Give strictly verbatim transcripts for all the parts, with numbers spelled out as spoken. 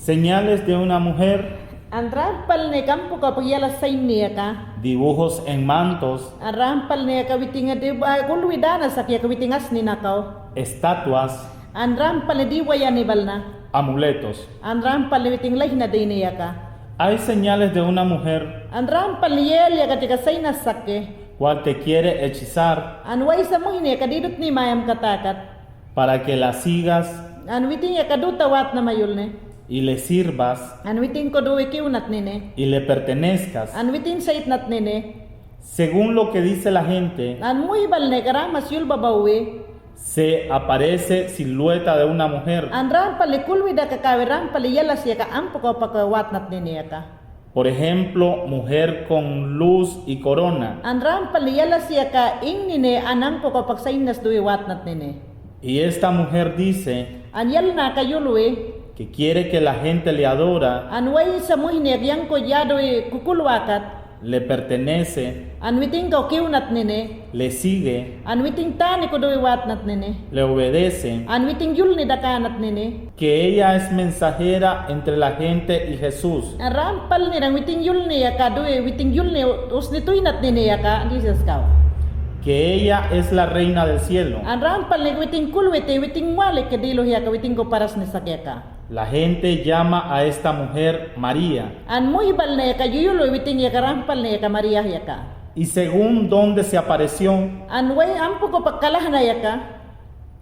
Señales de una mujer. An rampalniyaka ampukawpakyala sayniyaka. Dibujos en mantos. An rampalniyaka witin, ah, kulwi dana sakyaka witin asninakaw. Estatuas. An rampalniya diwayani balna. Amuletos. An rampalniya witin layna diniyaka. Hay señales de una mujer. An rampalniya yelliyaka chika sayna sakke. Cual te quiere hechizar. An waysa muhniyaka didutni mayamkatakat. Para que la sigas. An witinyaka duta watna mayulni. Y le sirvas. An witin kuduwi kiwnatnini. Y le pertenezcas. An witin saytnatnini. Según lo que dice la gente. An muhi balniyaka ramas yulbabawwi. Se aparece silueta de una mujer. An rampalniya kulwi daka kawi rampalniya yalasiyaka ampukawpaka watnatniniyaka. Por ejemplo, mujer con luz y corona. An rampalniya yalasiyaka ingnini an ampukawpak saynas duwi watnatnini. Y esta mujer dice. An yalnaka yulwi. Que quiere que la gente le adora. An waysa muhniyaka yangkoy yaduwi kukulwakat. Le pertenece. An witinkaw kiwnatnini. Le sigue. An witin tani kuduwi watnatnini. Le obedece. An witin yulni dakanatnini. Que ella es mensajera entre la gente y Jesús. An rampalniran witin yulniyaka duwi, witin yulni usni tuynatniniyaka Jisaskaw. Que ella es la reina del cielo. An rampalniyaka witin kulwiti, witin walik diluhyaka, witin kuparasni sakyaka. La gente llama a esta mujer María. An muhi balniyaka yuyulwi witinyaka rampalniyaka Mariahyaka. Y según dónde se apareció. An way ampukawpak kalahnayaka.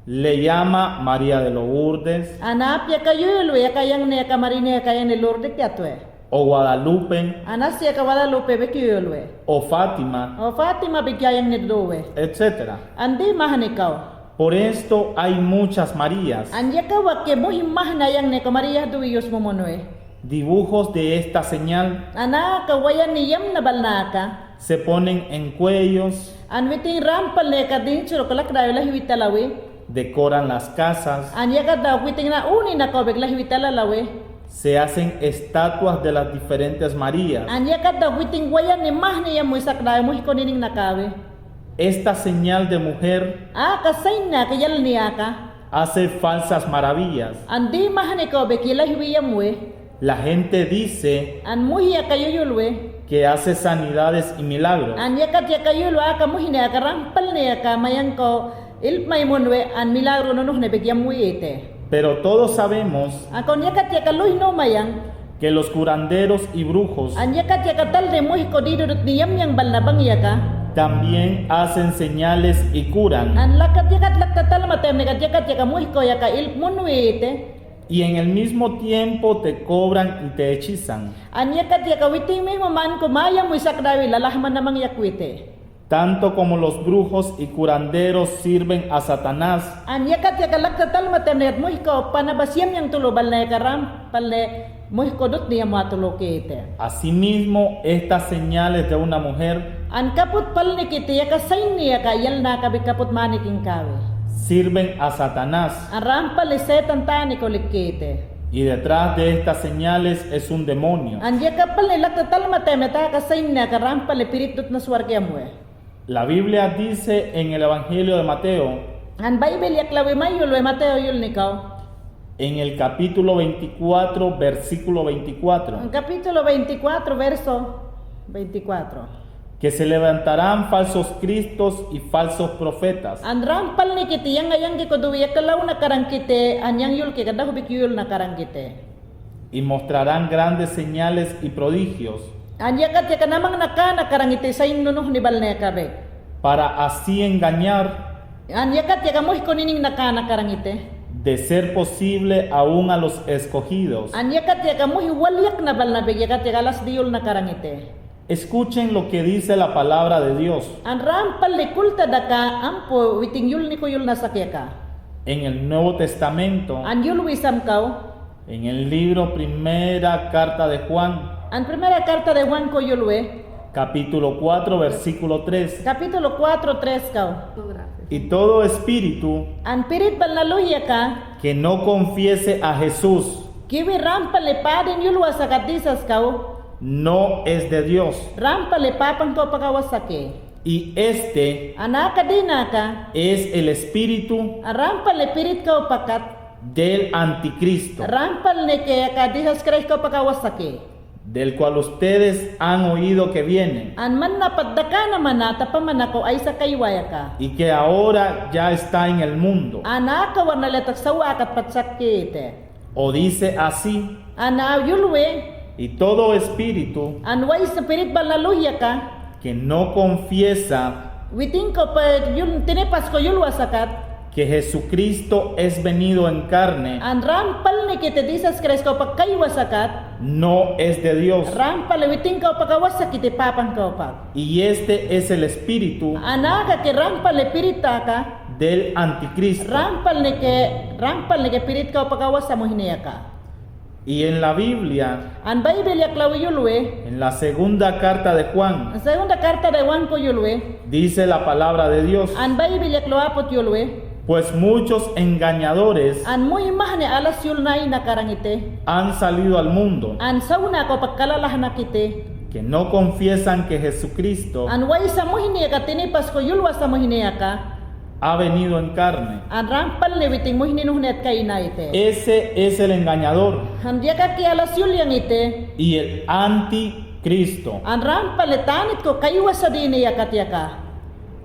Le llama María de Lourdes. An apyaka yuyulwi, aka yangniyaka Mariniyaka yangni Lourdes yatwe. O Guadalupe. An asiyaka Guadalupe bek yuyulwi. O Fátima. O Fátima bek yangni duwe. Etcétera. An di mahnikaw. Por esto hay muchas Marías. An yaka waki muhi mahna yangniyaka María duwi yusmumunwe. Dibujos de esta señal. An aka wayani yamna balna aka. Se ponen en cuellos. An witin rampalniyaka dinchuruk lakdawi lahwi talawi. Decoran las casas. An yakat dawak witin na uninakaw bek lahwi talalawi. Se hacen estatuas de las diferentes Marías. An yakat dawak witin wayani mahni yamwi sakdawi muhku niningnakawi. Esta señal de mujer. Aka saynaka yalniyaka. Hace falsas maravillas. An di mahnikaw beki lahwi yamwi. La gente dice. An muhi aka yuyulwi. Que hace sanidades y milagros. An yakat yaka yuyulwi aka muhni aka rampalniyaka mayangkaw ilpmaymunwi an milagro nunuhni bek yamwiti. Pero todos sabemos. Akan yakat yaka luhnu mayan. Que los curanderos y brujos. An yakat yaka talde muhku didudutni yamyang balna bangyaka. También hacen señales y curan. An lakat yakat lakta talmatayamni kat yakat yaka muhku yaka ilpmunwiti. Y en el mismo tiempo te cobran y te hechizan. An yakat yaka witin mismo manku mayamwi sakdawi lalahman na mangyakwiti. Tanto como los brujos y curanderos sirven a Satanás. An yakat yaka lakta talmatayamni kat muhku panabas yamyang tulu balna yaka rampalni muhku dutni yamwa tulu kiti. Asimismo, estas señales de una mujer. An kaput palnikiti yaka sayniyaka yalnaka bek kaput manikinkawi. Sirven a Satanás. An rampalni Setan tani kulikiti. Y detrás de estas señales es un demonio. An yaka palni lakta talmatayamni aka sayniyaka rampalni pirit dutna swarki yamwi. La Biblia dice en el Evangelio de Mateo. An Baybil yaklawi mayulwi Mateo yulnikaw. En el capítulo veinticuatro, versículo veinticuatro. An capítulo veinticuatro, verso veinticuatro. Que se levantarán falsos cristos y falsos profetas. An rampalnikiti yang ayangki kuduwi yakalawna karankiti, an yang yulki ka dahubik yuyulna karankiti. Y mostrarán grandes señales y prodigios. An yakat yaka namang nakana karankiti sayn nunuhni balna yaka bek. Para así engañar. An yakat yaka muhku nining nakana karankiti. De ser posible aún a los escogidos. An yakat yaka muhi walyakna balna bek yakat yaka alas diyulna karankiti. Escuchen lo que dice la palabra de Dios. An rampalni kultadaka ampu witin yulni kuyulna sakyaka. En el Nuevo Testamento. An yulwisam kaw. En el libro Primera Carta de Juan. An Primera Carta de Juan kaw yulwi. Capítulo cuatro, versículo tres. Capítulo cuatro, tres kaw. Y todo espíritu. An pirit balna luhyaka. Que no confiese a Jesús. Kiwi rampalni padin yulwa saka Jisas kaw. No es de Dios. Rampalni papan kawpaka wasaki. Y este. An aka dinaka. Es el espíritu. An rampalni pirit kawpakat. del anticristo, rampalniki aka Jisas Kraist kawpa kawasaki, del cual ustedes han oído que viene, an manapa dakana mana tapamana ko aysa kaywaay aka, y que ahora ya está en el mundo, an aka wanlatak sawakat pat sakkiti. O dice así, an yulwi, y todo espíritu, an waysa pirit balna luhi aka, que no confiesa, witin kawpa yul-, tinipas ko yulwa sakat, que Jesucristo es venido en carne, an rampalnikiti Jisas Kraist kawpa kaywa sakat, no es de Dios, rampalni witin kawpa kawasakiti papan kawpa. Y este es el espíritu, an aka ki rampalni pirit aka, del anticristo, rampalniki, rampalniki pirit kawpa kawasa muhni aka. Y en la Biblia, an Baybil yaklawi yulwi, en la segunda carta de Juan, segunda carta de Juan ko yulwi, dice la palabra de Dios, an Baybil yaklawi aput yulwi, pues muchos engañadores, an muhi mahni alas yulnay nakarangiti, han salido al mundo, an sawna kawpa kalalahnakiti, que no confiesan que Jesucristo, an waysa muhni aka tinipas ko yulwa sa muhni aka, ha venido en carne, an rampalni witin muhni nuhnit kaynayti. Ese es el engañador, an yaka ki alas yuliyangiti, y el anticristo, an rampalni tanit ko kaywa sa dini yakat yaka.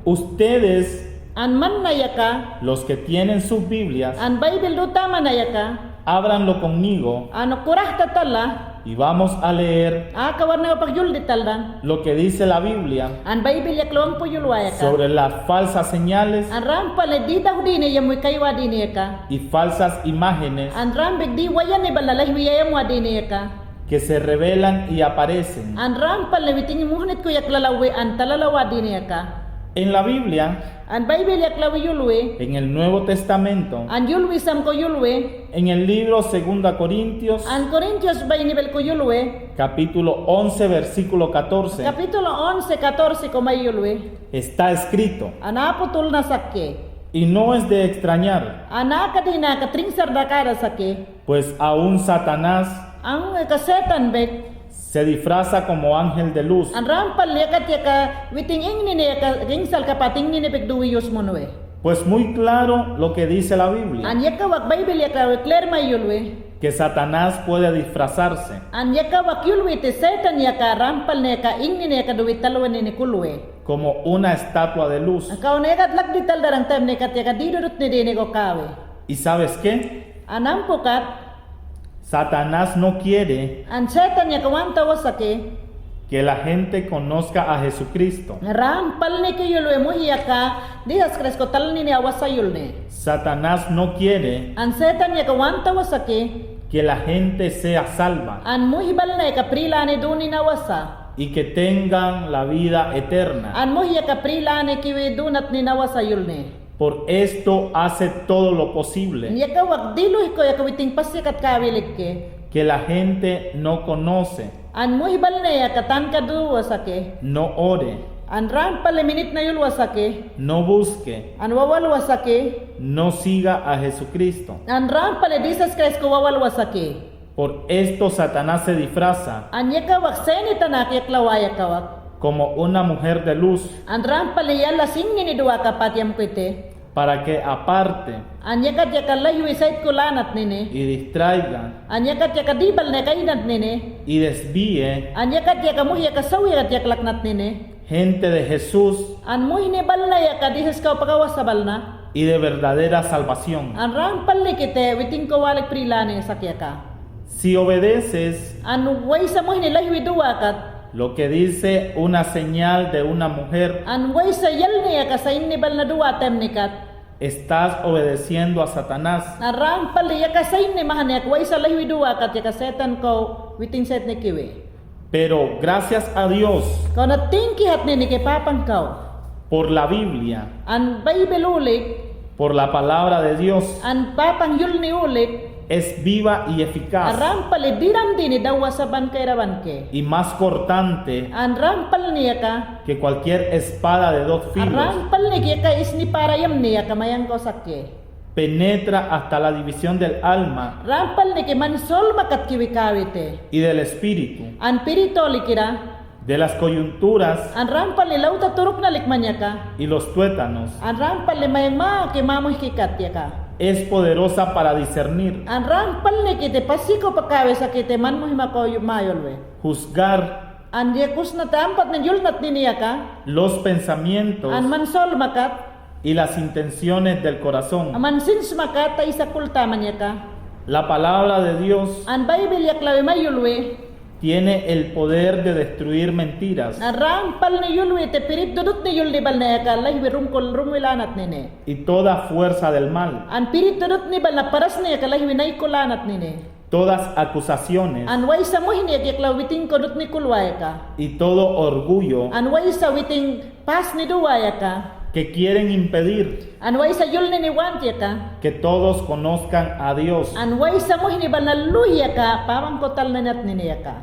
Ustedes, an manna yaka, los que tienen sus Biblias, an Baybil dut tamana yaka, ábranlo conmigo, an kurajta tala, y vamos a leer, aka warnikapak yuldi taldan, lo que dice la Biblia, an Baybil yaklawi ampu yulway aka, sobre las falsas señales, an rampalni di daw dini yamwi kaywa dini aka, y falsas imágenes, an rampi di wayani balna lahiwi yayamwa dini aka, que se revelan y aparecen, an rampalni witin muhnit ku yaklalawi an talalawa dini aka. En la Biblia, an Baybil yaklawi yulwi, en el Nuevo Testamento, an yulwisam ko yulwi, en el libro Segunda Corintios, an Korintios baynibel ko yulwi, capítulo once, versículo catorce, capítulo once, catorce ko may yulwi, está escrito, an apu tulna saki. Y no es de extrañar, an aka dina ka trinsar dakara saki. Pues aun Satanás, an aka Setan bek, se disfraza como ángel de luz, an rampalni yakat yaka witin ingnini aka ginsal kapat ingnini bek duwi yusmunwe. Pues muy claro lo que dice la Biblia, an yaka wak Baybil yaka kler may yulwi, que Satanás puede disfrazarse, an yaka wak yulwiti Setan yaka rampalni aka ingnini aka duwi talwanini kulwi, como una estatua de luz. Kaw-, yakat lakdi taldarang tayma nikat yaka didudutni dini ko kawi. ¿Y sabes qué? An ampukat, Satanás no quiere, an Setan yaka wantawa saki, que la gente conozca a Jesucristo, rampalniki yulwi muhi aka Jisas Kraist ko talnini awa sa yulni. Satanás no quiere, an Setan yaka wantawa saki, que la gente sea salva, an muhi balna aka prilani dunina awa sa, y que tengan la vida eterna, an muhi aka prilani kiwi dunatnina awa sa yulni. Por esto hace todo lo posible, an yaka wak diluhi ko yaka witin pasikat kawi liki, que la gente no conoce, an muhi balna aka tanka duwa saki, no ore, an rampalni minitna yulwa saki, no busque, an wawalwa saki, no siga a Jesucristo, an rampalni Jisas Kraist ko wawalwa saki. Por esto Satanás se disfraza, an yaka wak Setan aka yaklawa yaka wak, como una mujer de luz, an rampalni yalas ingnini duwa kapat yamkiti, para que aparte, an yakat yaka lahiwi saytku lanatnini, y distraiga, an yakat yaka dibalni kaynatnini, y desvíe, an yakat yaka muhi aka sawi aka yaklaknatnini, gente de Jesús, an muhni balna aka Jisas kawpa kawasa balna, y de verdadera salvación, an rampalnikiti witin ko walik prilani saki aka. Si obedeces, an waysa muhni lahiwi duwakat, lo que dice una señal de una mujer, an waysa yalni aka saynni balna duwa tayma nikat, estás obedeciendo a Satanás, an rampalni yaka saynni mahani aka waysa lahiwi duwakat yaka Setan kaw witin saytnikiwi. Pero gracias a Dios, kaw na tingki hatnini ki Papan kaw, por la Biblia, an Baybil ulik, por la palabra de Dios, an Papan yulni ulik, es viva y eficaz, an rampalni diramdini dawasa banke ira banke, y más cortante, an rampalni aka, que cualquier espada de dos filos, an rampalniki aka isnipara yamni aka mayanko saki, penetra hasta la división del alma, rampalniki man solma katkiwi kawiti, y del espíritu, an piritoliki ira, de las coyunturas, an rampalni lawta turuknalik mañaka, y los tuétanos, an rampalni mayang maki mamuhkikat yaka. Es poderosa para discernir. An rahpalniki te pasiko pakawe sakiti man muhimako mayulwe. Juzgar. An yakusnata ampat ne yulnat nini aka. Los pensamientos. An man solmakat. Y las intenciones del corazón. Man sinsmakat ta isa kultaman aka. La palabra de Dios. An Baibil yaklawi mayulwi. Tiene el poder de destruir mentiras. An rahpalni yulwi te pirit dudutni yulni balne aka lahwi rungkul rungwi lanatnini. Y toda fuerza del mal. An pirit dudutni balna parasni aka lahwi nayku lanatnini. Todas acusaciones. An waysa muhni aka yaklaw witin kudutni kulway aka. Y todo orgullo. An waysa witin pasni duway aka. Que quieren impedir. An waysa yulnini want aka. Que todos conozcan a Dios. An waysa muhni balna luhi aka papanko talnanatnini aka.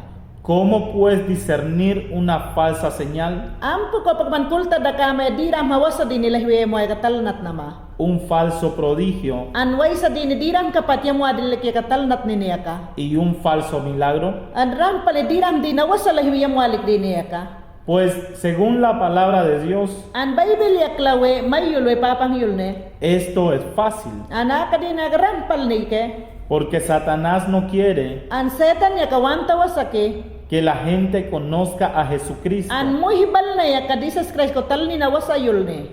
¿Cómo pues discernir una falsa señal? Ampuko pakman kultadaka maya diramha wasa dini lahwi yamway aka talnatnama. Un falso prodigio. An waysa dini diramka pat yamwadiliki aka talnatnini aka. Y un falso milagro. An rahpalni diram dina wasa lahwi yamwalik dini aka. Pues, según la palabra de Dios, an Baibil yaklawi mayulwi papan yulni. Esto es fácil. An aka dina aka rahpalniki. Porque Satanás no quiere. An Setan aka want awasaki. Que la gente conozca a Jesucristo. An muhi balna aka Jisas Kraistko talnina wasa yulni.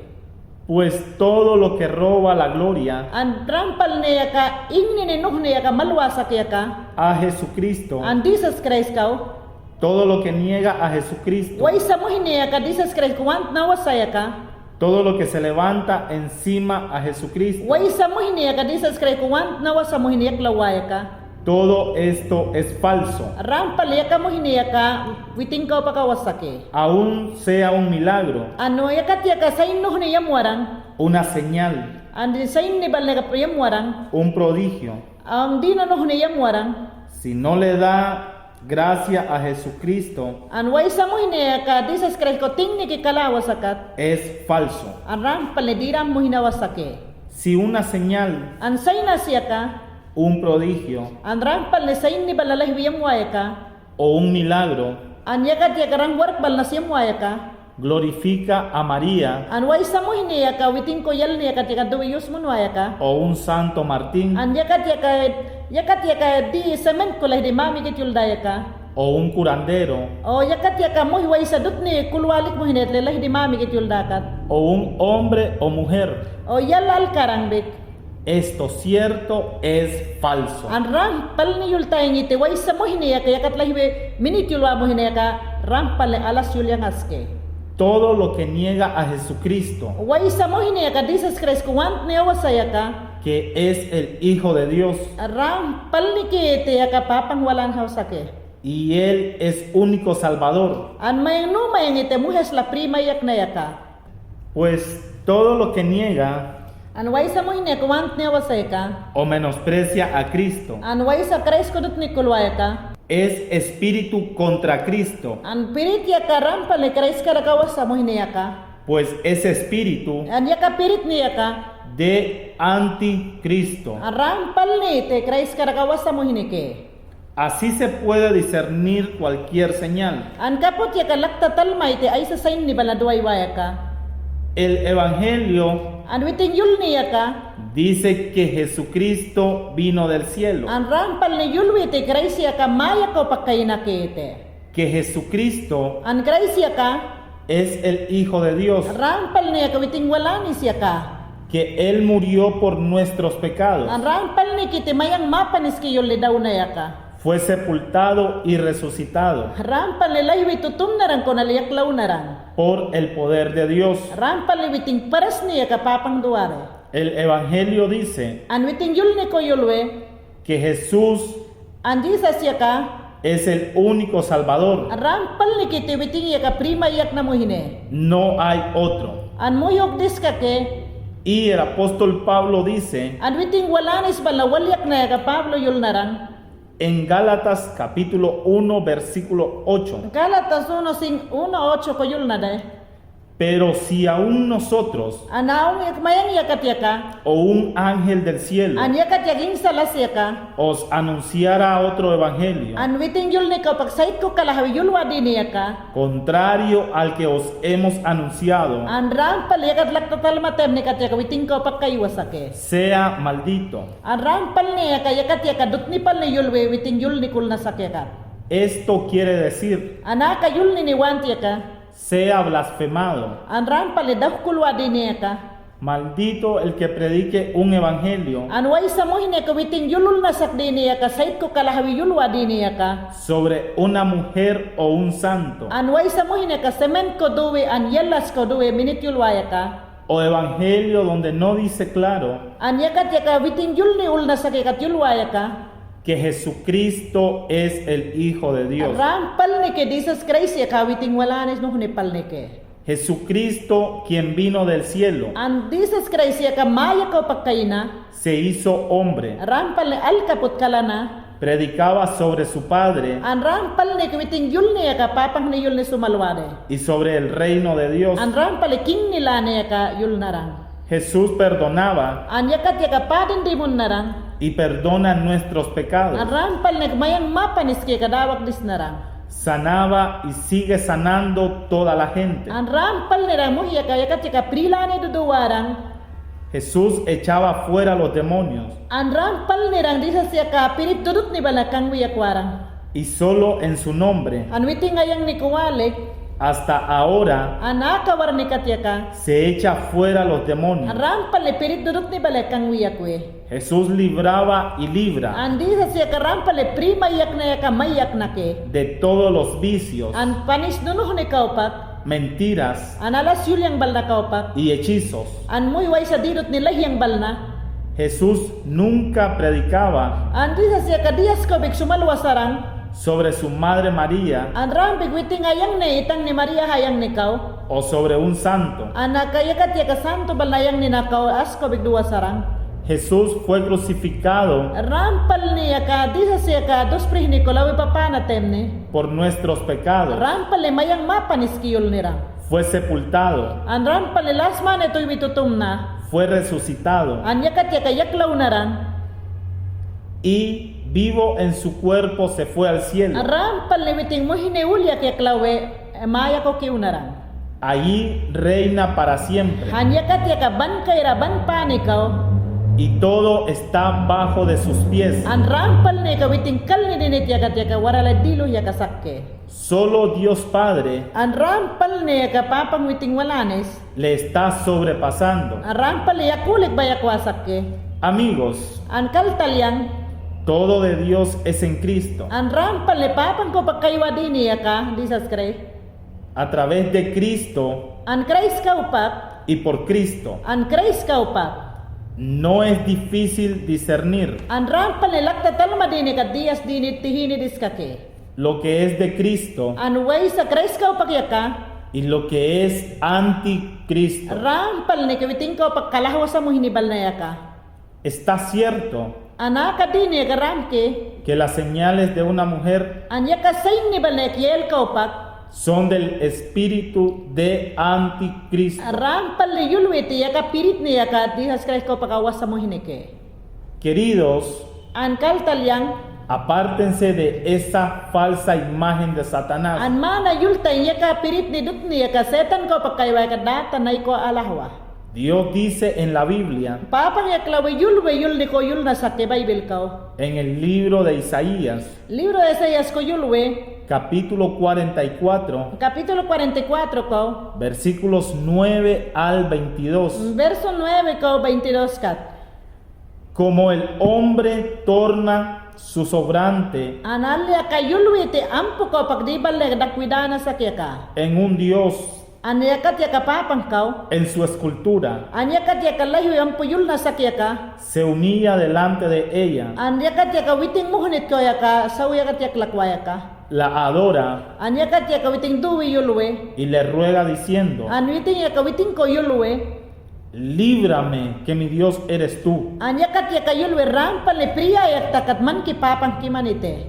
Pues todo lo que roba la gloria. An rahpalni aka ingnini nuhni aka malwasaki aka. A Jesucristo. An Jisas Kraistkaw. Todo lo que niega a Jesucristo. Waysa muhni aka Jisas Kraistko want nawasay aka. Todo lo que se levanta encima a Jesucristo. Waysa muhni aka Jisas Kraistko want nawasa muhni yaklaw way aka. Todo esto es falso. Rahpalni aka muhni aka witinkaw paka awasaki. Aun sea un milagro. An yakat aka sain nuhni yamwaran. Una señal. An sainni balna aka yamwaran. Un prodigio. An dina nuhni yamwaran. Si no le da gracia a Jesucristo. An waysa muhni aka Jisas Kraistko tingniki kalawa sakat. Es falso. An rahpalni diram muhni awasaki. Si una señal. An sain asi aka. Un prodigio. An rahpalni sainni balna lahwi yamway aka. O un milagro. An yakat aka rang wark balna si yamway aka. Glorifica a María. An waysa muhni aka witinko yalni yakat aka duwi yusmunway aka. O un santo Martín. An yakat aka, yakat aka di sementko lahdi mamikit yulday aka. O un curandero. O yakat aka muhi waysa dutni kulwalik muhni lahdi mamikit yuldakat. O un hombre o mujer. O yalal karang bik. Esto cierto es falso. An rahpalni yultayngiti waysa muhni aka yakat lahwi minit yulwa muhni aka rahpalni alas yul yang aski. Todo lo que niega a Jesucristo. Waysa muhni aka Jisas Kraistko wantni awasay aka. Que es el Hijo de Dios. Rahpalnikiti aka papan walan awasaki. Y él es único Salvador. An mayan nu mayan iti muhesla primayaknay aka. Pues todo lo que niega. An waysa muhni aka wantni awasay aka. O menosprecia a Cristo. An waysa Kraistko dutni kulway aka. Es espíritu contra Cristo. An pirit aka rahpalni Kraistkarak awasa muhni aka. Pues ese espíritu. An yaka piritni aka. De anticristo. An rahpalniti Kraistkarak awasa muhni ki. Así se puede discernir cualquier señal. An kaput aka lakta talmayti aysa sainni balna duwayway aka. El evangelio. An witin yulni aka. Dice que Jesucristo vino del cielo. An rahpalni yulwiti Kraist aka mayako pakkaynakiti. Que Jesucristo. An Kraist aka. Es el Hijo de Dios. Rahpalni aka witin walanis aka. Que él murió por nuestros pecados. An rahpalnikiti mayan mapaniski yulli dawnay aka. Fue sepultado y resucitado. Rahpalni lahwi tutumnaran kunali yaklaw naran. Por el poder de Dios. Rahpalni witin parasni aka papan duwari. El evangelio dice. An witin yulni kuyulwi. Que Jesús. An Jisas aka. Es el único Salvador. Rahpalnikiti witin aka primayakna muhni. No hay otro. An muhuk diskaki. Y el apóstol Pablo dice. An witin walanis balna walyaknay aka Pablo yulnaran. En Gálatas capítulo uno, versículo ocho. Gálatas uno sin, uno ocho ko yulnade. Pero si aún nosotros, an awn mayang yakat yaka, o un ángel del cielo, an yakat yak insa las yaka, os anunciara otro evangelio, an witin yulni kawpak saytku kalaxawi yulwa dini yaka, contrario al que os hemos anunciado, an ram pali yakat lakta talmatemni kat yaka witin kawpak kaywa sake, sea maldito. An ram palni yaka yakat yaka dutni palni yulwi witin yulni kulna sak yakat. Esto quiere decir, an aka yulnini want yaka, sea blasfemado, an ram pali dawkulwa dini yaka, maldito el que predique un evangelio, an waysa muhña ka witin yululna sak dini yaka saytku kalaxawi yulwa dini yaka, sobre una mujer o un santo, an waysa muhña ka sementku duwi an yellatku duwi minit yulwa yaka, o evangelio donde no dice claro, an yakat yaka witin yulni ulna sak yakat yulwa yaka, que Jesucristo es el Hijo de Dios, ram palni ki Jisas Kraist yaka witin walanis nuxni palni ki. Jesucristo, quien vino del cielo, an Jisas Kraist yaka maya kawpak kayna, se hizo hombre, ram palni alkaput kalana, predicaba sobre su Padre, an ram palni ki witin yulni yaka papankni yulni sumalwani, y sobre el reino de Dios, an ram pali kingni lani yaka yulnaran. Jesús perdonaba, an yakat yaka padin dimunnaran, y perdona nuestros pecados, an ram palni ki mayang mapaniski yaka dawakdisnaran. Sanaba y sigue sanando toda la gente, an ram palniran muxyaka yakat yaka prilani duduwaran. Jesús echaba fuera los demonios, an ram palniran Jisas yaka pirit dudutni balna kangwi yakwaran. Y solo en su nombre, an witin ayangniku walik, hasta ahora, an aka warni kat yaka, se echa fuera los demonios, an ram palni pirit dudutni balna kangwi yakwi. Jesús libraba y libra, an Jisas yaka ram pali pri mayakna yaka mayaknaki, de todos los vicios, an panis nunuxni kawpak, mentiras, an alas yulyang balna kawpak, y hechizos, an muy waysa didutni lahyang balna. Jesús nunca predicaba, an Jisas yaka diyas kawbik sumalwa saran, sobre su madre María, an ram bik witin ayangni itangni María ayangni kaw, o sobre un santo, an aka yakat yaka santo balna ayangni na kaw as kawbik duwa saran. Jesús fue crucificado, ram palni yaka Jisas yaka dusprihni ko lawi papana temni, por nuestros pecados, ram pali mayang mapaniski yulniran. Fue sepultado, an ram pali lasmani tuywi tutumna. Fue resucitado, an yakat yaka yaklawnaran. Y vivo en su cuerpo se fue al cielo, ram pali witin muhni ulyak yaklawi maya kokiwnaran. Allí reina para siempre, an yakat yaka ban kayra ban pani kaw. Y todo está bajo de sus pies, an ram palni ka witin kalni dinit yakat yaka warala dilu yaka sakke. Solo Dios Padre, an ram palni yaka papan witin walanis, le está sobrepasando, an ram pali yakulik ba yakwa sakke. Amigos, an kaltalyang, todo de Dios es en Cristo, an ram pali papan kawpak kaywa dini yaka Jisas Kraist. A través de Cristo, an Kraist kawpak, y por Cristo, an Kraist kawpak. No es difícil discernir, an ram pali lakta talma dini ka diyas dini tihini diskaki. Lo que es de Cristo, an waysa Kraist kawpak yaka, y lo que es anticristo, ram palni ka witin kawpak kalaxwa sa muhni balna yaka. Está cierto, an aka dini yaka ram ki, que las señales de una mujer, an yaka saynni balna yaka yel kawpak, son del espíritu de anticristo, ram pali yulwiti yaka piritni yaka Jisas Kraist kawpak awa sa muhni ki. Queridos, an kaltalyang, apártense de esa falsa imagen de Satanás, an mana yultay yaka piritni dutni yaka Setan kawpak kaywa yaka datan ayko alaxwa. Dios dice en la Biblia, papan yaklawi yulwi yulni ko yulna sakke Baybil kaw, en el libro de Isaías, libro de Isaías ko yulwi, capítulo cuarenta y cuatro, capítulo cuarenta y cuatro kaw, versículos nueve al veintidós, verso nueve kaw veintidós kat. Como el hombre torna su sobrante, an aliyaka yulwiti ampu kawpak dibal yaka dakwidana sak yaka, en un dios, an yakat yaka papan kaw, en su escultura, an yakat yaka lahiwi ampu yulna sak yaka, se humilla delante de ella, an yakat yaka witin muhnit kaw yaka saw yakat yak lakwa yaka, la adora, an yakat yaka witin duwi yulwi, y le ruega diciendo, an witin yaka witin kaw yulwi, líbrame, que mi Dios eres tú, an yakat yaka yulwi ram pali priya yak takat man ki papan ki manite.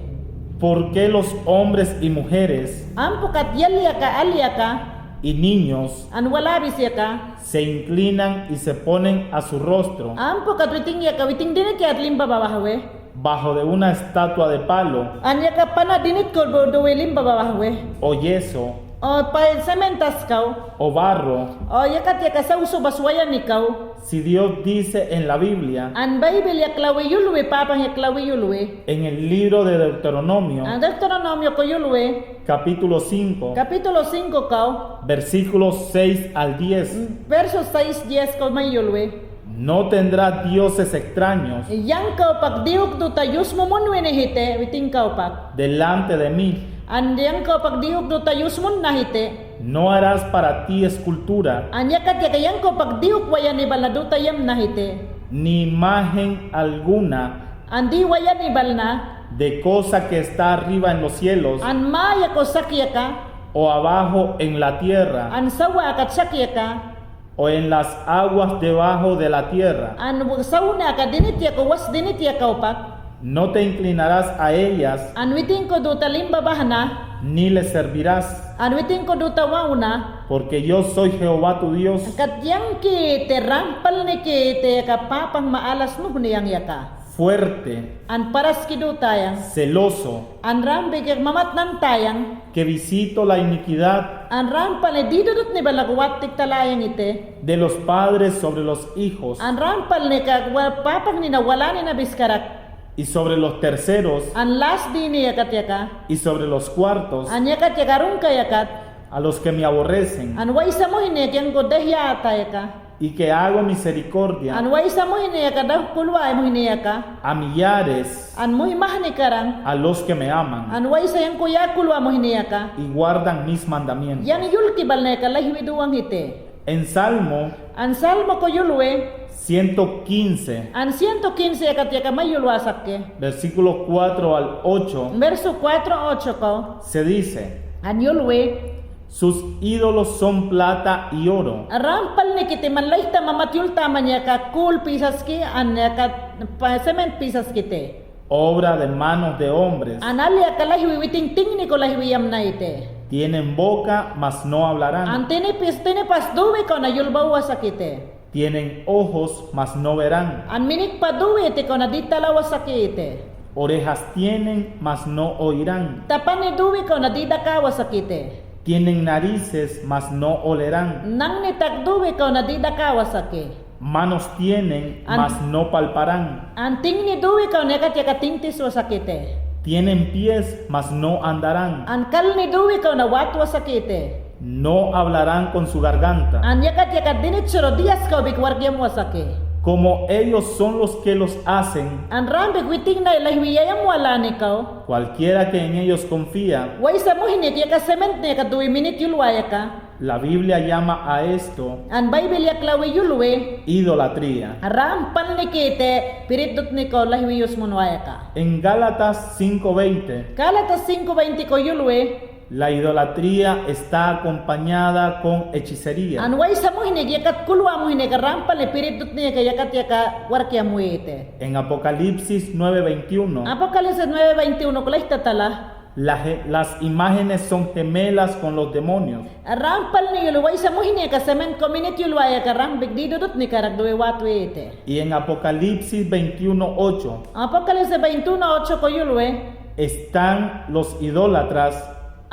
¿Por qué los hombres y mujeres, ampu kat yal yaka al yaka, Y niños An walabis yaka. se inclinan y se ponen a su rostro Ampo kat witin yaka, witin dinit yaka limba babahwe. bajo de una estatua de palo An yaka pana dinit ko bo duwe limba babahwe. o yeso O pa sementas kaw. o barro. O yakat yaka sawsubas wayani kaw. Si Dios dice en la Biblia, An Baybil yaklawi yulwi, Papan yaklawi yulwi. en el libro de Deuteronomio, An Deuteronomio ko yulwi. capítulo cinco, Kapitulo singko kaw. versículos seis al diez. Verso sais, diez kaw may yulwi. No tendrás dioses extraños Yan kawpak diyuk duta yus mumunwini hiti, witin kawpak. delante de mí. An yan kawpak diyuk duta yus munna hiti. No harás para ti escultura An yakat yaka yan kawpak diyuk wayani balna duta yamna hiti. ni imagen alguna An di wayani balna. de cosa que está arriba en los cielos An maya ko sak yaka. o abajo en la tierra An sawa kat sak yaka. o en las aguas debajo de la tierra. An sawnaka dinit yaka, was dinit yaka kawpak. No te inclinarás a ellas An witin ko duta limba bahna. ni les servirás, An witin ko duta wawna. porque yo soy Jehová tu Dios, Kat yan kiti, rampalniki iti yaka Papan ma alas nuhni yan yaka. fuerte, An paraski dutayan. celoso, An rambik mamatnan tayan. que visito la iniquidad An rampalni didudutni balna ko wattik talayan iti. de los padres sobre los hijos An rampalni ka wa-, papaknina walanin biskarak. y sobre los terceros An las dini yakat yaka. y sobre los cuartos An yakat yaka rungka yakat. a los que me aborrecen An waysa muhni yaka yan ko dehyata yaka. y que hago misericordia An waysa muhni yaka daw kulwa muhni yaka. a millares An muhimahni karan. a los que me aman An waysa yan ko ya kulwa muhni yaka. y guardan mis mandamientos. Yan yulki balna yaka lahiwi duwan hiti. En Salmo An Salmo ko yulwi. ciento quince, An ciento quince yakat yaka may yulwa sakke. versículo cuatro al ocho, Verso cuatro, ocho kaw. se dice, An yulwi. Sus ídolos son plata y oro. Rampalniki iti man laykta mamat yultamaña yaka kul pisaski, an yaka pa-, sement pisaski iti. Obra de manos de hombres. An ali yaka lahiwi witin tingni ko lahiwi yamna iti. Tienen boca, mas no hablarán. An tinipas, tinipas duwi kaw na yulbawa sak iti. Tienen ojos, mas no verán. An minikpa duwi iti kaw na di talawa sak iti. Orejas tienen, mas no oirán. Tapani duwi kaw na di dakawa sak iti. Tienen narices, mas no olerán. Nangni tak duwi kaw na di dakawa sak i. Manos tienen, An- mas no palparán. An tingni duwi kaw na yakat yaka tingtiswa sak iti. Tienen pies, mas no andarán. An kalni duwi kaw na watwa sak iti. No hablarán con su garganta. An yakat yaka dinit soro diyas kaw bik wark yamwa sak i. Como ellos son los que los hacen, An rambik witin na lahiwi yayamwa lani kaw. Cualquiera que en ellos confía. Waysa muhni yaka sement na yaka duwi minit yulwa yaka. La Biblia llama a esto An Baybil yaklawi yulwi. idolatría. Rampalniki iti, pirit dutni kaw lahiwi yusmunwa yaka. En Gálatas cinco veinte, Gálatas cinco veinte ko yulwi. La idolatría está acompañada con hechicería. An waysa muhni yaka, yakat kulwa muhni yaka rampalni pirit dutni yaka, yakat yaka wark yamwi iti. En Apocalipsis nueve veintiuno, Apocalipsis nueve veintiuno ko laykta tala. Las, las imágenes son gemelas con los demonios. Rampalni yulwi waysa muhni yaka sement ko minit yulwa yaka rambik didudutni karak duwi watwi iti. Y en Apocalipsis veintiuno ocho, Apocalipsis veintiuno ocho ko yulwi. Están los idólatras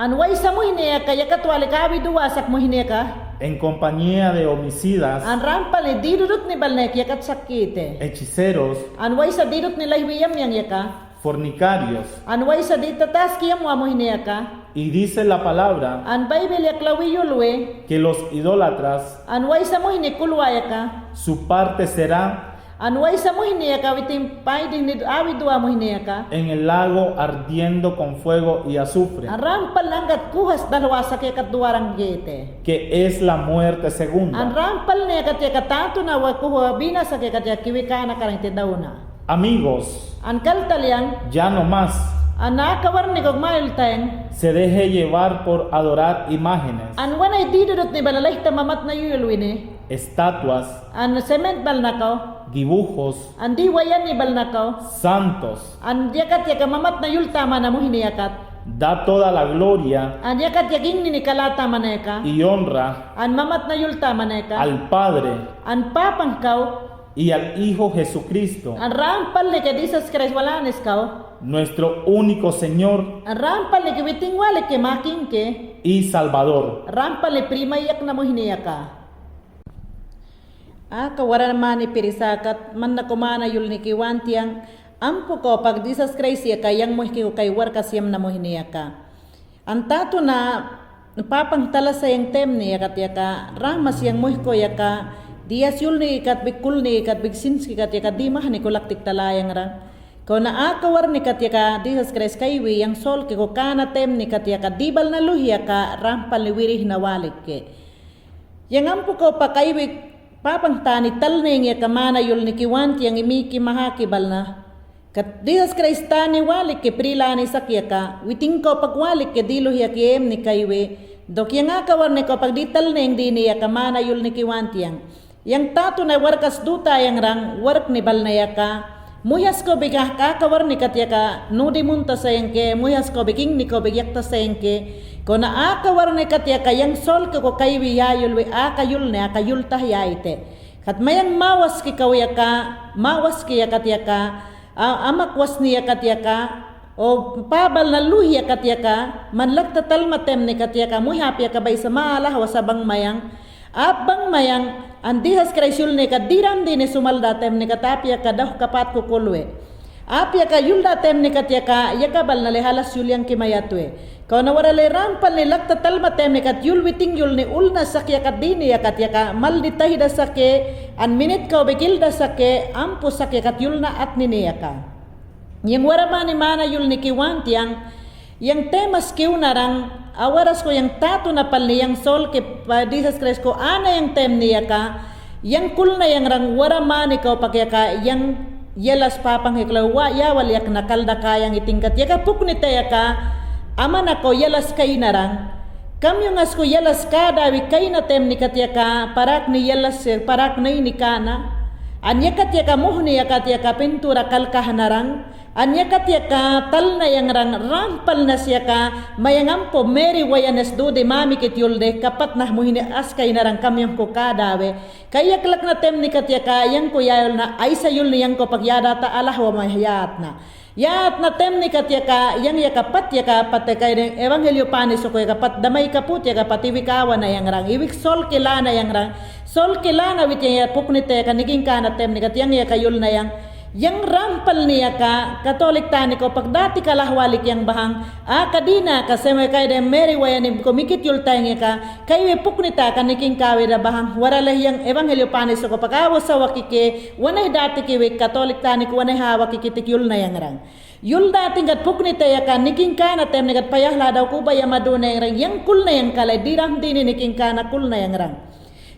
An waysa muhni yaka, yakat wali kawidwa sak muhni yaka. en compañía de homicidas, An rampalni didudutni balna yaka, yakat sak iti. hechiceros, An waysa didutni lahiwi yamyan yaka. fornicarios. An waysa ditataski yamwa muhni yaka. Y dice la palabra An Baybil yaklawi yulwi. que los idólatras, An waysa muhni kulwa yaka. su parte será An waysa muhni yaka witin paydihni awidwa muhni yaka. en el lago ardiendo con fuego y azufre, An rampal angat kuhas dalwa sak yakat duwarangi iti. que es la muerte segunda. An rampalni yakat yaka tantu na wa kuha bina sak yakat yaka kiwi kanakaran iti dawna. Amigos, An kaltalian. ya no más. An aka warniko mayultayan. Se deje llevar por adorar imágenes, An wan ay didudutni balna laykta mamatna yuyulwini. estatuas, An sement balna kaw. dibujos, An di wayani balna kaw. santos, An yakat yaka mamatna yultamana muhni yakat. Da toda la gloria. An yakat yak ingni ni kalatamane ka. Y honra. An mamatna yultamane ka. Al Padre. An Papan kau. Y al Hijo Jesucristo. An rampalnike Jisas Kraist walanis kau. Nuestro único Señor. An rampalnike witin walik ke ma kingke. Y Salvador. Rampalnike primayakna muhni yaka. Aka waranmani pirisakat, man naku mana yulniki wan tiyan, ampu kau pak Jisas Kraist yaka yang muhki kau kai warka siyamna muhni yaka. An tatu na Papan tala sa yang temni yakat yaka, ramas yang muhko yaka, Dios yulni ikat bik kulni ikat bik sinski kat yaka di mahni ku laktik tala yang rang. Kau na aka warni kat yaka Jisas Kraist kaiwi yang solki kau kana temni kat yaka di bal na luhi yaka rampalni wirihna walik ke. Yang ampu kau pak kaiwi Papan tani talneng yaka mana yulniki wan tiyan imiki mahaki bal na. Kat Jisas Kraist tani walik ke prilani sak yaka, witin kau pak walik ke di luhi yaka yemni kaiwi, dok yang aka warni kau pak di talneng dini yaka mana yulniki wan tiyan. Yang tatu na warkas duta yang rang, warkni bal na yaka, muhyas kau bik aka warni kat yaka, nudi munta sa yang ke, muhyas kau bik ingni kau bik yakta sa yang ke, kau na aka warni kat yaka, yang solki kau kaiwi ya yulwi, aka yulni, aka yultah ya ite. Kat mayang mawaski kau yaka, mawaski yakat yaka, a-, amak wasni yakat yaka, o pa bal na luhi yakat yaka, man lakta talma temni kat yaka, muhya ap yaka bai sa ma alahwa sa bang mayang, ap bang mayang, an Jisas Kraist yulni kat diram dini sumalda temni kat ap yaka daw kapat ku kulwe. Ap yaka yulda temni kat yaka, yaka bal na le halas yul yang kimayatwe. Kau na wara le rampalni lakta talma temni kat yul witin yulni ulna sak yakat dini yakat yaka, mal di tahida sake, an minit kau bik ilda sake, ampu sak yakat yulna atnini yaka. Yang waranmani mana yulniki wan tiyan, yang temas kiw na rang, awaras ko yang tatu na palni yang solki pa Jisas Kraist ko ana yang temni yaka, yang kulna yang rang waranmani kau pak yaka, yang yalas Papan hekla wa ya wal yak na kalda kayang iting kat yaka puknite yaka, amana kau yalas kaina rang. Kamyungas ko yalas kadawi kaina temni kat yaka, parakni yalas, parakni ini kana. An yakat yaka muhni yakat yaka pintura kalkahna rang. An yakat yaka talna yang rang rampalnas yaka, mayang ampu Meri wayanes dudi mamikit yulde, kapat na muhni askaina rang kamyung ko kadawe. Kaiyak lakna temni kat yaka, yang ko ya yulna, aisa yulni yang ko pak yadata alahwa ma yatna. Yatna temni kat yaka, yang yaka pat yaka pat yaka iden evangelio pani soko yaka pat damai kaput yaka pat iwik awana yang rang, iwik solki lana yang rang, solki lana wit yang ya puknite yaka niking kana temni kat yang yaka yulna yang, yang rampalni yaka, Katolik tani ko pak dati kalahwalik yang bahang, aka dina ka seme kaiden Meri wayanim ko mikit yultayang yaka, kaiwi puknita ka niking kawi da bahang, wara le yang evangelio pani soko pak awo sa wakike, wanay dati kiwi Katolik tani ko wanay ha wakike tik yulna yang rang. Yul dati kat puknite yaka niking kana temni kat payahla daw kuba ya maduna yang rang, yang kulna yang kalay diram dini niking kana kulna yang rang.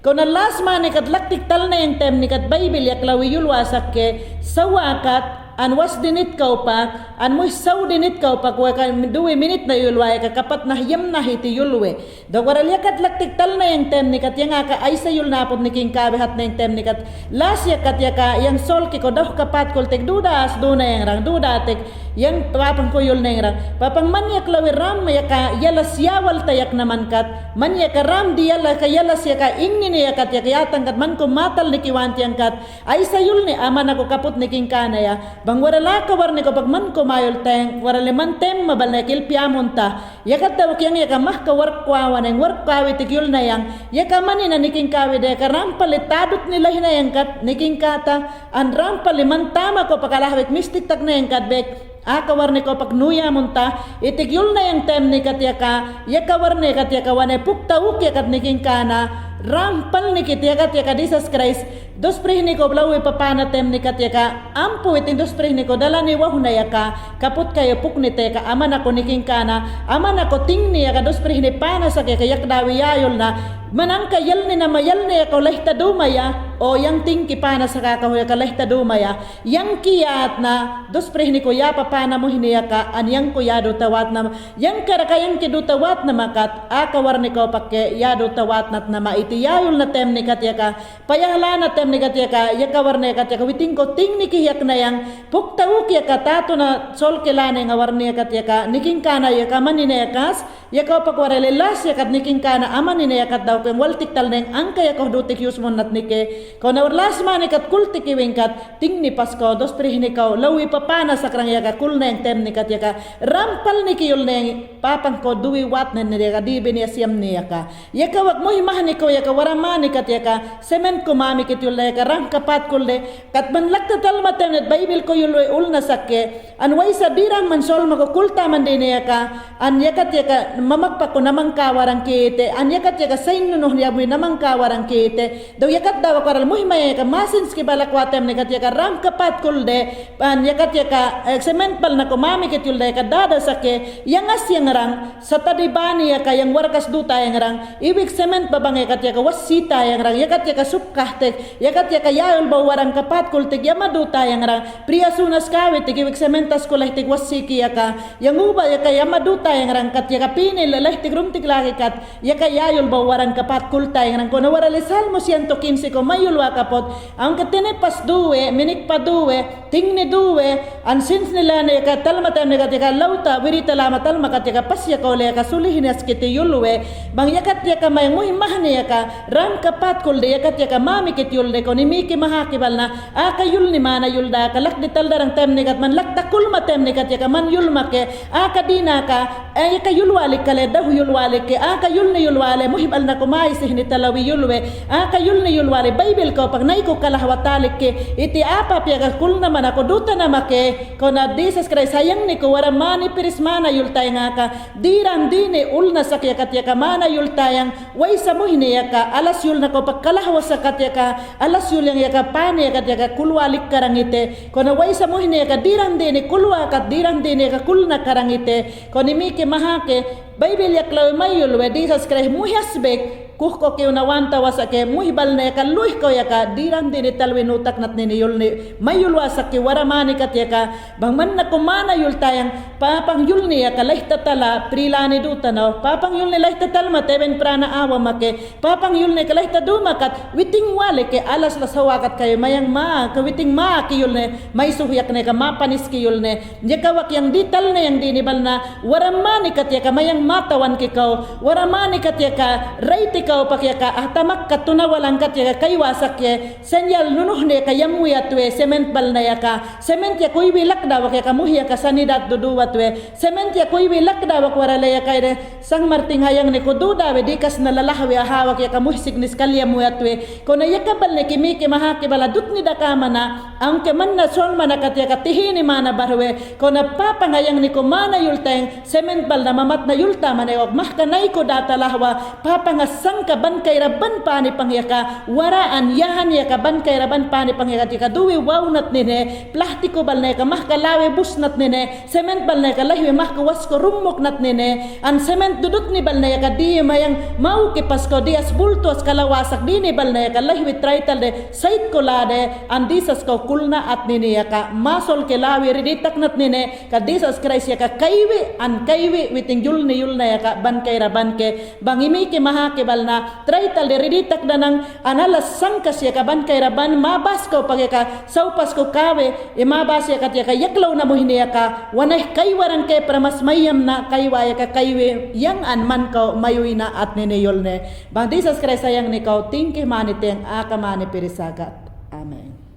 Kau na las mani kat laktik talna yang temni kat Baibil yak lawi yulwa sake, sawa kat, an was dinit kau pak, an muh saw dinit kau pak, waka duwi minit na yulwa yaka kapat na yem na hiti yulwe. Dok wara le yakat laktik talna yang temni kat yang aka aisa yulna aput niking kawi hatna yang temni kat. Las yakat yaka yang solki ko daw kapat kultik duda as duna yang rang duda tik. Yang Papan ko yulna yang rang. Papan man yak lawi ram yaka yalas ya walta yak naman kat. Man yaka ram di yala ka yalas yaka ingni ni yakat yaka yatang kat man ko matal niki wanti yang kat. Aisa yulni amana ko kaput niking kana ya. Bang wara le aka warni ko pak man ko mayul teng, wara le man tem mabal na kilpia munta. Yakat dawak yang yaka mahka wark kawa neng wark kawi tik yulna yang. Yaka mani na niking kawi de ka rampali tadut ni lahina yang kat niking kata. An rampali man tama ko pak alahwik mistik takna yang kat bek. Aka warni ko pak nuya munta. Itik yulna yang temni kat yaka. Yaka warni kat yaka wane pukta uk yakat niking kana. Rampal nikit yakat yaka Jisas Kraist. Dusprihni ko blawi papana temni kat yaka, ampu iting dusprihni ko dalani wahuna yaka, kaput kayo puknite ka amana ko niking kana, amana ko tingni yaka dusprihni pana sake ka yak dawi ya yulna, manangka yalni nama yalni yaka lahta duma ya, o yang tingki pana sa kaka huyaka lahita dumaya, yangki yatna, dos prihni ko yapa pana muhni yaka, an yangko yadu tawatna, yangkara ka yangki du tawatna makat, aka warni ko pakke yadu tawatnat nama iti yayul na temni katyaka, payahla na temni katyaka, yaka warni katyaka, witing ko tingni ki yak na yang, pukta uki yaka tatu na sol ki lani nga warni katyaka, niking kana yaka mani na yakas, yaka opak warale las yakat niking kana amani na yakat daw ko yang waltik talneng angka yaka dutik yusmun nat nike. Ko na war las mani kat kultik iwing kat tingni pas ko dos prihni ko lawi papana sakrang yaka kulneng temni katyaka rampal niki yulneng papang ko duwi watnen ni yaka dibin ya siyam ni yaka. Yaka wak muhimahni ko yaka waramani katyaka sement ko mami kit yulneng yaka rangka pat kulde kat man lakta talma temnet Baibil ko yulwe ulna sakke. An waysa dirang man solma ko kulta man dini yaka, an yakat yaka mamakpak ko namangka warang kite, an yakat yaka sain nunuhni amuy namangka warang kite, daw yakat daw ako aral muhimaya yaka masin ski balak watem ni kat yaka rangka pat kulde, an yakat yaka, eh, sement bal na ko mami kit yulde yaka dada sakke, yang as yang rang, satadi bani yaka yang warkas duta yang rang, iwik sement babang yakat yaka wasita yang rang, yakat yaka supkahtek, yakat yaka yayul baw warang kapat kultik yama duta yang rang, priya sunas kawi tiki wik sementas ko lehtik wasiki yaka, yang uba yaka yama duta yang rang kat yaka pini lehtik rumtik lagi kat, yaka yayul baw warang kapat kulta yang rang ko na warale Salmo siento kinsi ko mayul wa kapot, angka tene pas duwe, minik pa duwe, tingni duwe, an sins nila ne yaka talma tem ne kat yaka lauta, wirita lama talma kat yaka pas yaka ole yaka sulihin askiti yulwe, bang yakat yaka mayang muhimahni yaka, rangka pat kulde yakat yaka mami kit yulde ko ni miki mahaki balna, aka yulni mana yulda, aka lakdi taldarang temni kat man lakta kulma temni kat yaka man yulma ke, aka dina ka, eh, yaka yulwalik kale, dahu yulwalik ke, aka yulni yulwale, muhibal na ko maisihni talawi yulwe, aka yulni yulwale, Baibil ko pak nai ko kalahwatalik ke, iti apa piyaka kulna mana ko duta nama ke, ko na Jesus Christ hayang ni ko waramani piris mana yultayang aka, dirang dini ulna sak yakat yaka mana yultayang, waysa muhni yaka, alas yul na ko pakalahwa sakat yaka, alas yul yang yaka pani yakat yaka kulwalik karang ite. Ko na waysa muhni yaka dirang dini kulwa kat dirang dini yaka kulna karang ite. Ko ni miki mahake, Baibil yak lawi mayul we, Jesus Christ muhi asbek, kuh ko kiw na wanta wasa ke, muhibal na yaka luih ko yaka, dirang dini talwi nutak nat nini yulni, mayul wasa ke waramani kat yaka, bang man na ko mana yultayang, papang yulni yaka lahita tala, prilani duta no, papang yulni lahita talma teben prana awa make, papang yulni ka lahita duma kat, witing wale ke alas la sawa kat kayo mayang ma, ka witing ma ki yulni, maisuh yak ne ka mapanis ki yulni, yaka wak yang dital ne yang dini balna, waramani kat yaka mayang matawan ki kaw, waramani kat yaka, raiti kaw pak yaka, ah tamak kat tuna walang kat yaka, kaywa sak ye, senyal nunuh ne ka yamu yatwe, sement balna yaka, sement ya kuywi lakda wak yaka muhi yaka sanidad duduwat we. Sement ya kuywi lakda wak warale yaka ide. Sang Martin hayang ne ko duda we dikas na lalahwi aha wak yaka muhi siknis kalya muyat we. Ko na yaka bal ne ki miki mahaki bala dutni daka mana. Angke man na sol mana kat yaka tihini mana barwe. Ko na papang hayang ne ko mana yulteng. Sement bal na mamat na yulta mana wak mahka nai ko data lahwa. Papang asangka ban kaira ban pani pang yaka. Waraan yahan yaka ban kaira ban pani pang yaka tika duwi waw nat nine. Plahtiko bal na yaka mahka lawi bus nat nine. Sement bal na yaka lahwi mahka wasko rumuk nat nine. An sement dudutni bal na yaka di mayang mau ki pasko di as bultu as kalawasak dini bal na yaka lahwi traital de. Sait ko lade. An disas ko kulna at nine yaka masol ke lawi riditak nat nine. Ka disas Christ yaka kaywi an kaywi witing yulni yulna yaka ban kaira ban ke. Bang imi ki mahaki bal na, traital de riditak danang, an alas sangkas yaka ban kaira ban, mabas ko pag yaka, saupas ko kawi, imabas yaka yaka, yaklaw na muhini yaka, wanay kaywa rang ke pramas mayam na, kaywa yaka kaywi, yang an man ko mayuwi na at nini yulni. Bang disas Christ sayang ni ko, tingki mani teng, aka mani pirisagat. Amen.